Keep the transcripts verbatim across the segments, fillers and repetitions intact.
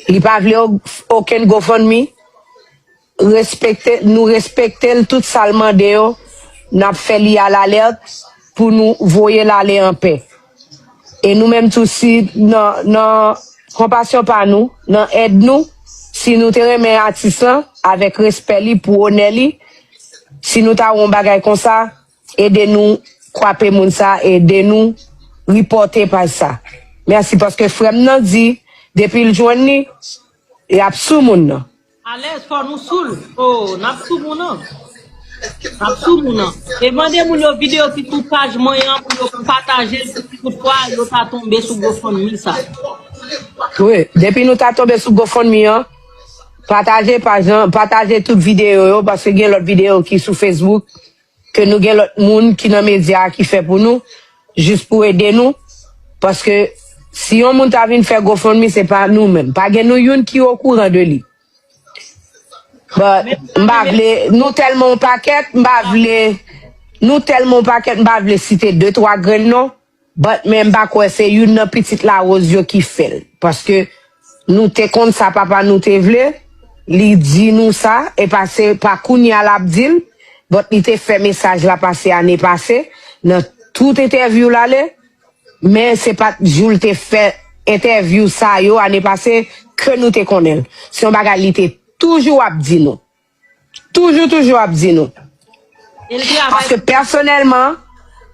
Li pa vle o- okenn GoFundMe. Respekte, nou respekte l, tout sa l mande yo, n ap fè li alalèt pou nou voye l ale anpè. E nou menm tou, si nan, nan konpasyon pa nou, nan èd nou, si nou te renmen atis lan, avèk respè li, pou onè li, si nou ta wè yon bagay konsa, ede nou kwape moun sa, ede nou ripòte paj sa. Mèsi, paske frè m nan di, depi l jwenn li, y ap sou moun nan. Alèz, fò nou sou l. Oh, n ap sou moun nan. N ap sou moun nan. E mande moun yo videyo ki sou paj mwen an pou yo pataje l si toutfwa yo ta tonbe sou GoFundMe sa. Wi, depi nou ta tonbe sou GoFundMe an, pataje paj lan, pataje tout videyo yo, paske gen lòt videyo ki sou Facebook, ke nou gen lòt moun ki nan medya a ki fè pou nou, jis pou ede nou. Paske si yon moun ta vin fè GoFundMe, se pa nou menm. Pa gen nou youn ki okouran de li. But, m pa vle, nou tèlman yon pakèt, m pa vle, nou tèlman yon pakèt, m pa vle site de twa grenn non. But, men m pa kwè se youn nan pitit Larose yo ki fè l. Paske nou te konn sa papa nou te vle, li di nou sa, e pa se pa kounye a l ap di l, but li te fè mesaj la pase ane pase, nan tout entèvyou l ale, men se pa t jou l te fè entèvyou sa yo ane pase ke nou te konnen l. Se yon bagay li te toujou ap di nou. Toujou, toujou ap di nou. E l travay Paske pèsonèlman,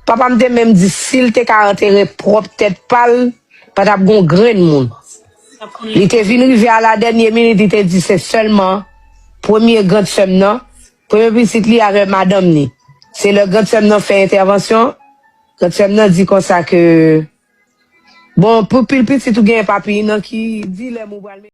papa m te menm di si l te ka antere pwòp tèt pa l, pa t ap gon grenn moun. Li te vin rive a la dènye minit, li te di se sèlman premye grann sè m nan, premye pitit li avè madanm ni. Se lè grann sè m nan fè entèvansyon, grann sè m nan di konsa ke, bon, pou pil pitit ou gen papi nan ki dilèm ou pral